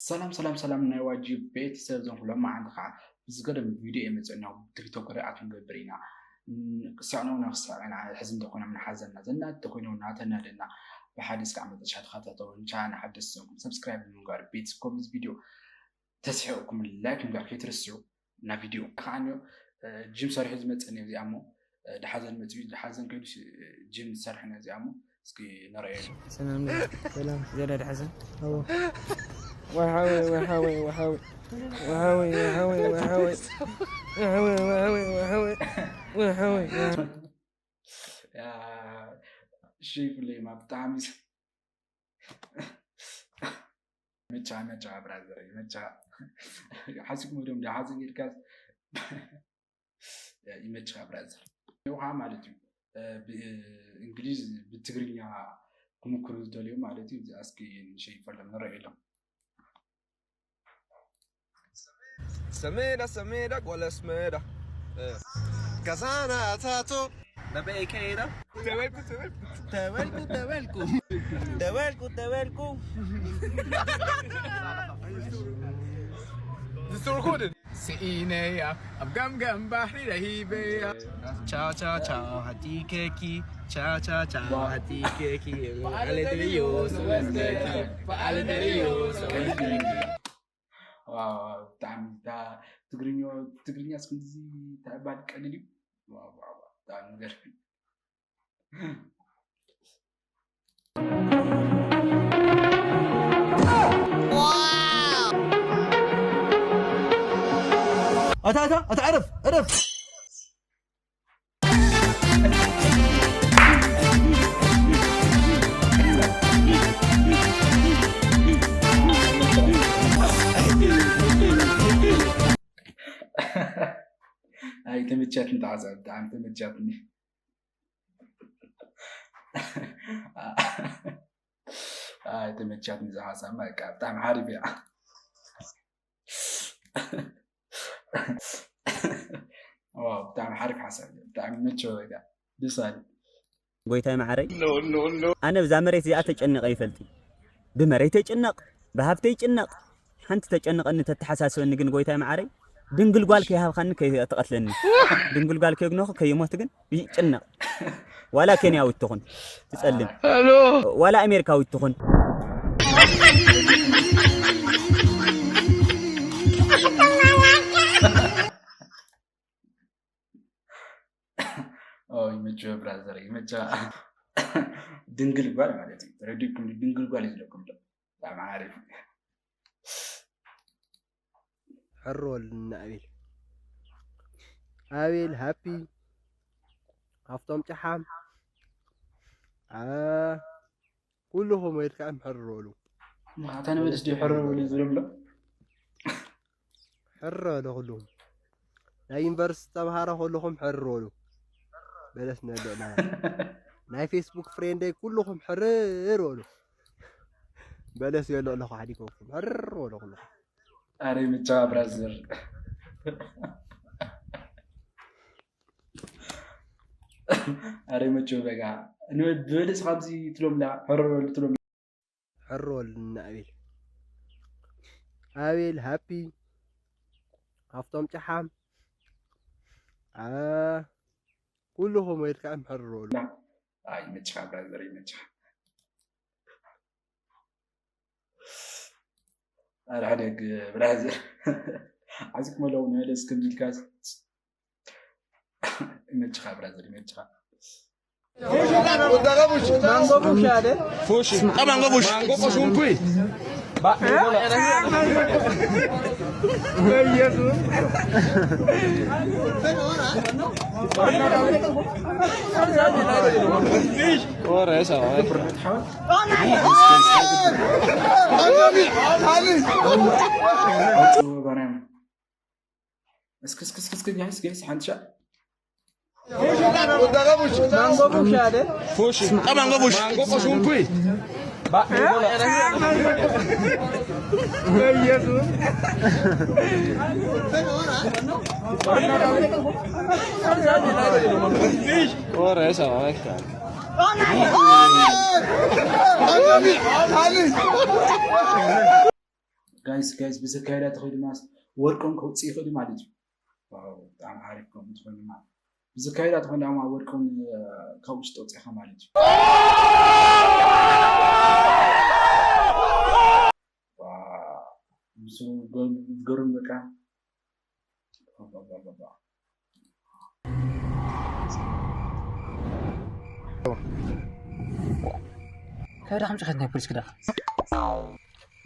ሰላም ሰላም ሰላም ናይ ዋጂ ቤተሰብ፣ ዞም ኩሎም መዓንቲ ከዓ ብዝገርም ቪድዮ እየ መፅእና። ቲክቶክ ሪኣክት ንገብር ኢና። ንስዕኖ ነክስዕ ኢና። ሕዚ እንተኮይኖም ንሓዘና፣ ዘናድ እንተኮይኖም ናተናደና፣ ብሓደ እስካዕ መጨረሻ ተኸታተሉ። ንቻና ሓደስ ዘንኩም ሰብስክራይብ ብምግባር ቤተሰብ ኮም እዚ ቪድዮ ተስሒቕኩም ላይክ ምግባር ከይትርስዑ። እና ቪድዮ ከዓ እኒኦ፣ እ፣ ጅም ሰሪሑ ዝመፅእ እኒኦ እዚኣ እሞ፣ እ፣ ደሓዘን መፅኡ፣ ደሓዘን ከይዱ ሲ-፣ እ፣ ጅም ዝሰርሕ እኒኦ እዚኣ እሞ፣ እስኪ ንረኣየሉ። ሰላም፣ ሰላም፣ ዘላ ደሓዘን። ኣዎ። ወሓወይ፣ ወሓወይ፣ ወሓወይ። ወሓወይ፣ ወሓወይ፣ ወሓወይ። ወሓወይ፣ ወሓወይ፣ ወሓወይ። ወሓወይ፣ ወሓወይ። ያ፣ ሽይ ፍለይማ ብጣዕሚ ስ-፣ መቻ፣ መቻ ብራዘር፣ መቻ። ሓሲኩም ወዲኦም ዳ ሓዘን ኢልካስ ይመችኻ ብራዘር። ይውሃ ማለት እዩ። እ፣ ብእንግሊዝ ብትግርኛ ክምክሩ ዝደልዩ ማለት እዩ። እዚ እስኪ ንሸይፈሎም ንረኣየሎም። ሰሜዳ፣ ሰሜዳ፣ ጓል ኣስመዳ። እ። ገዛና ታቶ። ናበይ ከይዳ? ተበልኩ፣ ተበልኩ። ተበልኩ፣ ተበልኩ። ተበልኩ፣ ተበልኩ። ስኢነያ ኣብ ገምገም ባሕሪ ረሂበያ። ቻው፣ ቻው፣ ቻው፣ ሃቲ ኬኪ። ቻው፣ ቻው፣ ቻው፣ ሃቲ ኬኪ። በዓል ደልዮ ሰወስተኪ። በዓል ደልዮ ሰወስተኪ። ዋው፣ ዋው፣ ብጣዕሚ እታ ትግርኛ፣ ትግርኛ እስክንድዚ ተባል ቀሊል እዩ። ዋው፣ ዋው፣ ዋው፣ ብጣዕሚ ገርም። ኣታ፣ ኣታ፣ ኣታ፣ ዕረፍ፣ ዕረፍ። ኣይ፣ ተመቻትኒ፣ ተዓዛቢ፣ ብጣዕሚ ተመቻትኒ። ኣይ፣ ተመቻትኒ እዛ ሓሳብ፣ በቃ፣ ብጣዕሚ ሓሪፍ እያ። ዋው፣ ብጣዕሚ ሓሪፍ ሓሳብ እዩ። ብጣዕሚ መቸወ፣ በቃ፣ ደስ በሃሊ። ጎይታይ መዓረይ፣ ኣነ ብዛ መሬት እዚኣ ተጨኒቐ ይፈልጥ። ብመሬት ይጭነቕ፣ ብሃብተይ ይጭነቕ። ሓንቲ ተጨንቐኒ ተተሓሳስበኒ ግን ጎይታይ መዓረይ፣ ድንግል ጓል ከይሃብኻኒ ከይትቐትለኒ። ድንግል ጓል ከየግነኹ ከይሞት ግን ይጭነቕ። ዋላ ኬንያዊት ትኹን ትጸልም። ዋላ ኣሜሪካዊት ትኹን። ኦ፣ ይመችዎ ብራዘር፣ ይመችዋ። ድንግል ጓል ማለት እዩ። ተረዲእኩም ድዩ? ድንግል ጓል እዩ ዝለኩም ዶ? ብጣዕሚ ሓሪፍ። ሕሮ ወልና ኣቤል። ኣቤል ሃፒ። ሃፍቶም ጨሓም። ኣ፣ ኩልኹም ወይልካ ሕሮ በሉ። ኣታ ንመልስ ድዩ ሕሮ በሉ ዝብሎም ዶ? ሕሮ በሉ ኩልኹም። ናይ ዩኒቨርሲቲ ተምሃሮ ኩልኹም ሕሮ በሉ። በለስ ነሎ ናይ፣ ናይ ፌስቡክ ፍሬንደይ ኩልኹም ሕርር በሉ። በለስ የሎ ኣለኹ ሓዲጎኩም ሕርር በሉ ኩልኹም። ኣረ ምቻ ብራዘር። ኣረ መቸው በጋ። ንበልስ ካብዚ ትሎምላ፣ ሕርር በሉ ትሎም። ሕሮ ወልና ኣቤል። ኣቤል ሃፒ። ሃፍቶም ጨሓም። ኣ፣ ኩልኹም ወይልካ ሕሮ በሉ። ኣይ፣ ይመችኻ ብራዘር፣ ይመችኻ። ኣረ ሓደ ግ-፣ ብራዘር። ዓዚኩም ኣለዉ፣ ንበለስ ከምዚ ኢልካ ይመችኻ ብራዘር፣ ይመችኻ። ማንጎ ቡሽ ኣለ። ፉሽ፣ ማንጎ ቡሽ። ማንጎ ቡሽ፣ እንኩይ። ኦረ፣ ሰው። እስኪ፣ እስኪ፣ እስኪ፣ እስኪ፣ ጋይስ፣ ጋይስ፣ ሓንቲ ሻዕ። ማንጎ ቡሽ ኣለ። ፉሽ፣ ማንጎ ቡሽ። ማንጎ ቡሽ፣ እንኩይ። በኢየሱስ። ኦረ፣ ሰው፣ አይካ። ጋይስ ጋይስ ብዘካየዳ ተኸይዱ ማስ ወርቆም ከውፅእ ይኽእል ማለት እዩ። ዋው፣ ብጣዕሚ ሓሪፍ ከምኡ ትኾይኑ ማለት ብዘካየዳ ተኾይኑ ድማ ወርቆም ካብ ውሽጢ ወፂእኻ ማለት እዩ። ዋው፣ ምስ ገርም በቃ ከዳ ከም ጭኸት ናይ ፖሊስ ክዳ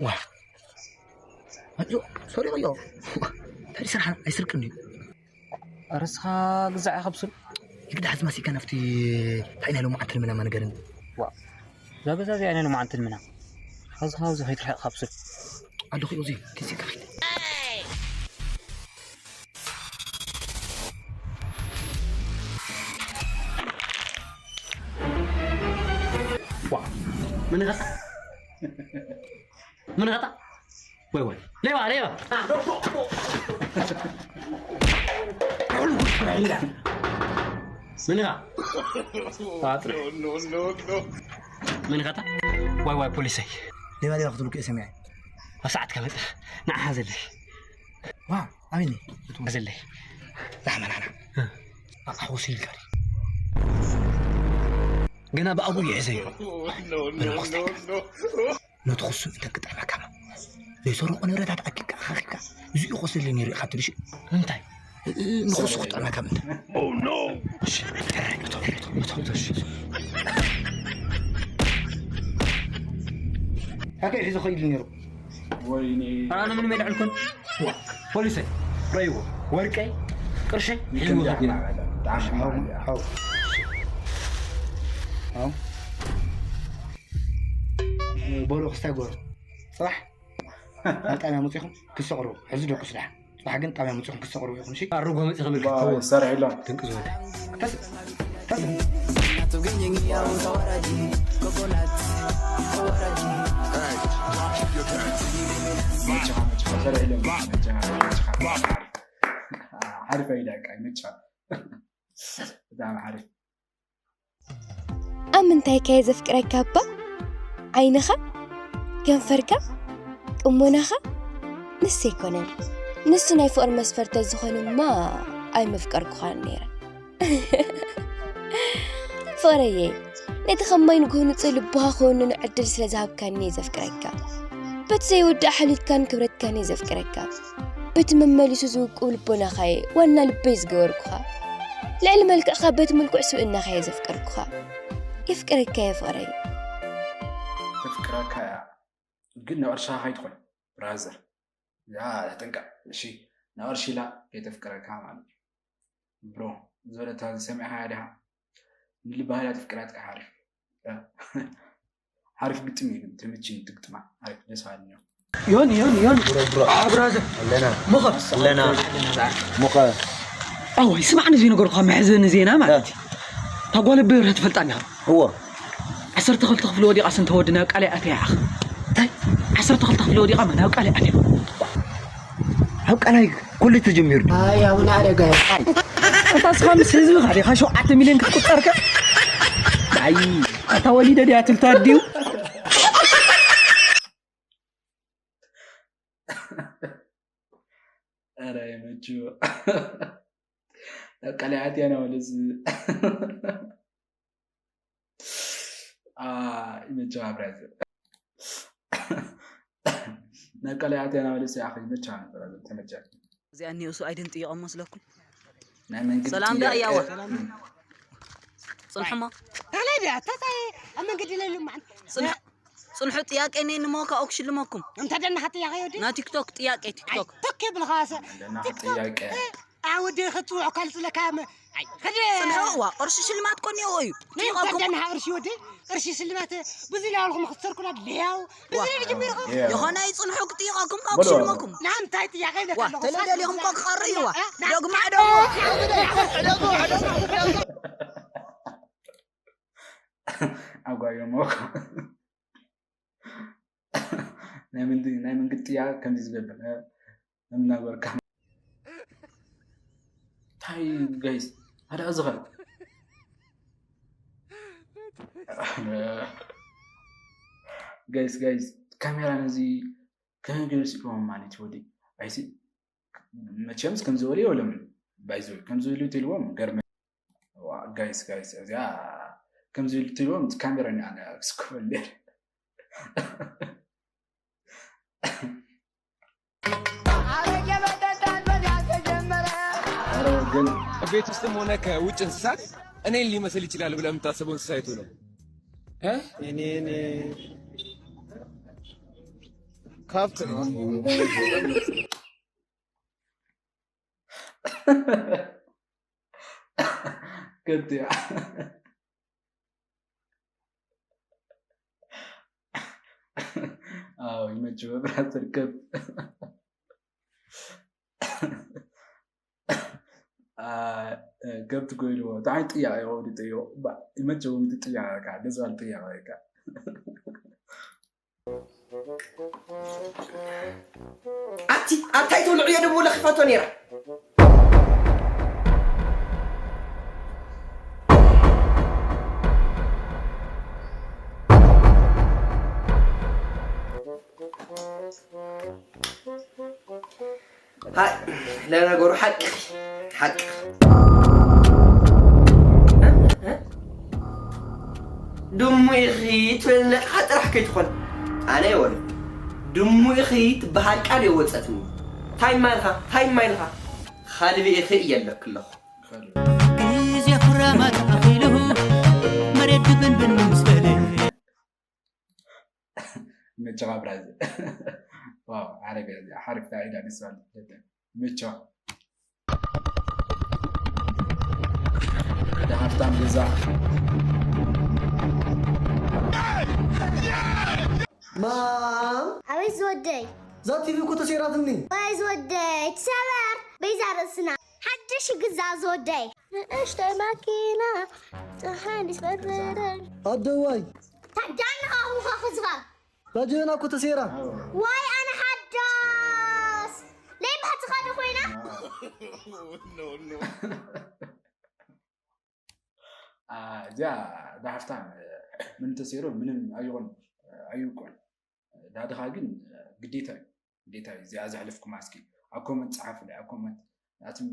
ዋ ሶሪ ዮ ታዲ ስራሕ ኣይስርቅን እዩ ርስኻ ግዛዕ ኢኻ ብሱል ይግዳ ሕዚ ማሲካ ናብቲ እንታይ ናይ ሎማዓንቲ ልምናማ ነገርን እዛ ገዛ እዚኣ ናይ ሎማዓንቲ ልምና ኸዚ ካብዚ ከይትርሕቕ ካብ ስል ኣለኹ እዚ ኪሲ ከፊለ ምን ኸጣ ምን ኸጣ ወይ ወይ ሌባ ሌባ ምን ኻ ምን ኸጣ ዋይ ዋይ ፖሊሰይ ሌባ ሌባ ክትብሉ ክእ ሰሚዐ ኣብ ሰዓት ከመጥ ንዓ ሓዘለይ ዋ ኣበኒ ሓዘለይ ላሕመናና ኣሕወሱ ኢልካ ገና ብኣቡ ይሕዘ እዩ ነቲ ክሱ እንተ ክጥዕመካ ዘይሰረቑ ንብረታት ኣኪብካ ኣኻኺብካ እዚኡ ክወስደለይ ነይሩ ኢኻ ትብል እንታይ ንኽሱ ክጥዕመካ ምንታይ ኣከይ ሒዞ ኸይዱ ነይሩ ኣነ ምንም የልዕልኩን ፖሊሰይ ረይዎ ወርቀይ ቅርሸይ ሒዝዎ ከይዱ በሎ ክስታይ ጎሩ ፅባሕ ናብ ጣብያ መፂኹም ክሰቕሩ ሕዚ ደኩስ ደሓን ፅባሕ ግን ጣብያ መፂኹም ክሰቕሩ ኢኹም እሺ ኣርጎ መፂ ከመልካ ይሰርሕ ኣሎ ድንቂ ዝበለ ተስ ተስ መቻ መቻ ሰርሕ ኣሎ መቻ መቻ ሓሪፍ ኣይዳቃ መቻ ብጣዕሚ ሓሪፍ ኣብ ምንታይ ከየ ዘፍቅረካ እባ ዓይንኻ ከንፈርካ ጥሞናኻ ንሱ ኣይኮነን ንሱ ናይ ፍቕሪ መስፈርተ ዝኾነማ ኣይመፍቀርኩኻን ነይረ ፍቕረየ ነቲ ከማይ ንግሆ ንጹህ ልብኻ ክወንኑ ዕድል ስለ ዝሃብካኒ እየ ዘፍቅረካ በቲ ዘይወዳእ ሓልዮትካን ክብረትካን እየ ዘፍቅረካ በቲ መመሊሱ ዝውቅብ ልቦናኻየ ዋና ልበይ ዝገበርኩኻ ልዕሊ መልክዕኻ በቲ ምልኩዕ ስብእናኻየ ዘፍቀርኩኻ የፍቅረካየ ፍቕረይ ተፍቅረካ እያ ግን ንቕርሻ ከይትኾን ብራዘር ያ ተጠንቀቕ እሺ ንቕርሺ ኢላ ከይተፍቅረካ ማለት እዩ ብሮ ዝበለታ ዝሰሚዕኻ ዲኻ ንልባህላ ተፍቅራትካ ሓሪፍ ሓሪፍ ግጥም እዩ ግን ተመችኒ ትግጥማ ሓሪፍ ደስ ባልኒ ዮኒ ዮኒ ዮኒ ብራዘር ኣለና ኣለና ሙኸ ኣዋይ ስማዕኒ እዚ ነገርኳ መሕዘኒ ዜና ማለት እዩ ታጓለ ብርህ ትፈልጣ እንዲኻ እዎ ዓሰርተ ክልተ ክፍሊ ወዲቓ ስንተ ወዲ ናብ ቃልይ ኣትያ ኢኻ እንታይ ዓሰርተ ክልተ ክፍሊ ወዲቓ ማ ናብ ቃልይ ኣትያ ኣብ ቃላይ ኮሌጅ ተጀሚሩ ኣይ ኣቡነ ኣረጋይ ኣታ ስኻ ምስ ህዝብኻ ዲኻ ሸውዓተ ሚልዮን ክትቁጠርከ ኣይ ኣታ ወሊደ ድያ ትልታ ድዩ ኧረ ይመቹ ቀላያት ያና ወለዝ ይመቻ ብራዘር ናይ ቀላያት ያና ወለዝ ያኸ ይመቻ ብራዘር ተመቻ እዚኣ እኒኦ እሱ ኣይደንጥየቖም መስለኩም ናይ መንግስቲ ሰላም ዳ እያዋ ጽንሑሞ ተለይ ድያ ተታይ ኣብ መንገዲ ለሉ ማዓን ጽንሑ ጥያቄ ነይ ንሞካ ኦክሽልመኩም እንተ ደናኻ ጥያቄ ወዲ ና ቲክቶክ ጥያቄ ቲክቶክ ቶክ ይብልኻ ሰ ደና ጥያቄ ኣወዲ ክትጽውዖ ካልጽለካ ከደ ጽንሑ ዋ ቅርሺ ሽልማት ኮን ይዎ እዩ ጥይቐኩም ደናኻ ቅርሺ ወዲ ቅርሺ ስልማት ብዙ ላልኩም ክትሰርኩና ድልያው ብዙ ጅሚርኹም የኾነ ይጽንሑ ክጥይቐኩም ኦክሽልመኩም ናምታይ ጥያቄ ይብለካ ኣለኹ ተለደሊኹም ኮ ክቐሪ ይዋ ደግማ ዕደጉ ኣጓዮም ናይ መንግስቲ ጥያቄ ከምዚ ዝገብር እናበርካ እንታይ ጋይስ ሓደ ዝኸል ጋይስ ጋይስ ካሜራ ነዚ ከመይ ገይሩ ስኢልዎም ማለት እዩ ወዲ ኣይሲ መቸምስ ከምዚ ወዲ የብሎም ባይዞ ከምዚ ኢሉ ትልዎም ገርመ ጋይስ ጋይስ እዚኣ ከምዚ ኢሉ ትልዎም ካሜራ ኒ ኣነ ክስክበል ግን ቤት ውስጥም ሆነ ከውጭ እንስሳት እኔን ሊመስል ይችላል ብለህ የምታስበው እንስሳ የቱ ነው? እ? እኔን ከብት ነው። ከብት እያ። አዎ ይመችዎ ብራዘር ከብት ከብት ጎይልዎ ብጣዕሚ ጥያቄ ወዲ ጥዮ ይመችዎ ምት ጥያቄ ደስ ባል ጥያቄ ኣቲ ኣታይ ትብልዑ እየ ድብኡ ለኺፋቶ ነይራ። ሃይ ለነገሩ ሓቂ ሓቂ ድሙ ኢኺ ትብል ነጥኻ ጥራሕ ከይትኾን ኣነ የወል ድሙ ኢኺ ትበሃል ቃል የወፀትኒ። ታይ ማልኻ ታይ ማይልኻ ኻልቢ ኢኺ እየለክ ኣለኹ። ግዜ ኩራማት ኣኺሉ መሬት ድብንብን ምስ በለ መቸኻ ብራዘ ዋው ዓረብያ እዚኣ ሓሪፍታ ኢዳ ደስ ባል መቸኻ ወደ ሃፍታም ገዛ ማም ኣቤት ዝወደይ እዛ ቲቪ እኮ ተሰይራትኒ ወይ ዝወደይ ትሰበር በይዛ ርእስና ሓድሽ ግዛ ዝወደይ ንእሽተይ ማኪና ፀሓይ እንዲስበርበረን ኣደዋይ ታዳኒ ኣኹኻ ክዝኻ ዳጀና እኮ ተሰይራ ዋይ ኣነ ሓዳስ ለይ ባህቲ ኻደ ኮይና እዚኣ ዳሃፍታም ምንም ተሰይሩ ምንም ኣይኾን ኣይውቆን ዳድኻ ግን ግዴታ እዩ ግዴታ እዩ እዚኣ ዘሕልፍኩም ኣስኪ ኣብ ኮመንት ፀሓፉ ኣብ ኮመንት ናትም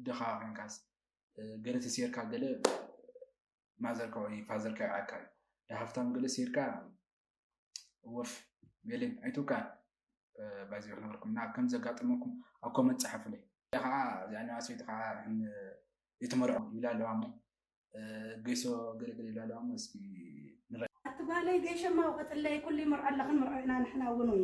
ድኻ ኮንካስ ገለ ተሰይርካ ገለ ማዘርካ ወይ ፋዘርካ ይዓካ እዩ ዳሃፍታም ገለ ሰይርካ ወፍ ገሌን ኣይትውቃ ባዚ ክነግርኩም እና ከም ዘጋጠመኩም ኣብ ኮመንት ፀሓፉለይ ከዓ እዚኣ ሰበይቲ ከዓ ይትመርዖ ይብላ ኣለዋ እሞ ገይሶ ገለገለ ይብላ ኣለዋ እሞ እስኪ ንረ ኣቲ ጓለይ ገይሸማ ውቀጥለይ ኩሉ ይምርዖ ኣለኽን ምርዖ ኢና ንሕና እውን ወይ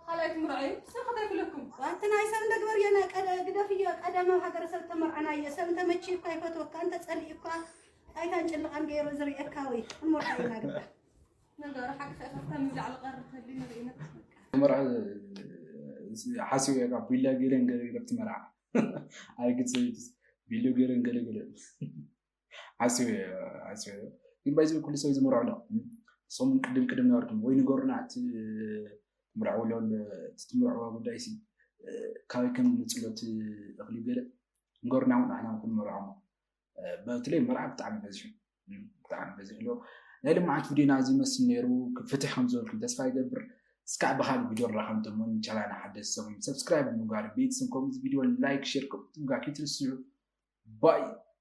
ካልኣይ ትምርዖ እዩ ሰብ ከታይ ክለኩም ኣቲ ናይ ሰብ እንደግበር የና ቀደ ግደፍዮ ቀደም ኣብ ሃገረ ሰብ ተመርዓናዮ ሰብ እንተመችዩ እኳ ይፈትወካ እንተፀሊኡ እኳ ጣይታን ጭልቓን ገይሩ ዝርእየካ ወይ ክንምርዖ ኢና ግዳ ነገሩ ሓቂ ከእፈፍታ ንላዕሊ ቀርብ ተሊ ንርኢ ነጥፍካ መርዓ ሓሲቡ እየ ካብ ቢላ ገይረን ገለ ገለ ትመርዓ ኣይግድ ሰበይትስ ቢሎ ገይረን ገለ ገለ ሓሲቡ እየ ሓሲቡ እየ ግን ባይዘ ኩሉ ሰብ ዝመርዖ ኣሎ ሰሙን ቅድም ቅድም ነበርኩም ወይ ንገሩና እቲ ትምርዕዎ ትምርዕዎ ጉዳይ ሲ ካበይ ከም ዝመፅሎ እቲ እኽሊ ገለ ንገሩና እውን ንሕና ክንመርዖ በተለይ መርዓ ብጣዕሚ በዚሑ ብጣዕሚ በዚሑ ኣሎ ናይ ልምዓት ቪድዮና እዚ መስል ነይሩ ፍትሕ ከም ዝበልኩም ተስፋ ይገብር እስካዕ ብካል ቪድዮ ንራኸብ ደሞ ቻናልና ሓደስ ሰሙን ሰብስክራይብ ብምግባር ቤተሰብ ከምዚ ቪድዮ ላይክ ሼር ከምኡ ምግባር ከይትርስዑ ባይ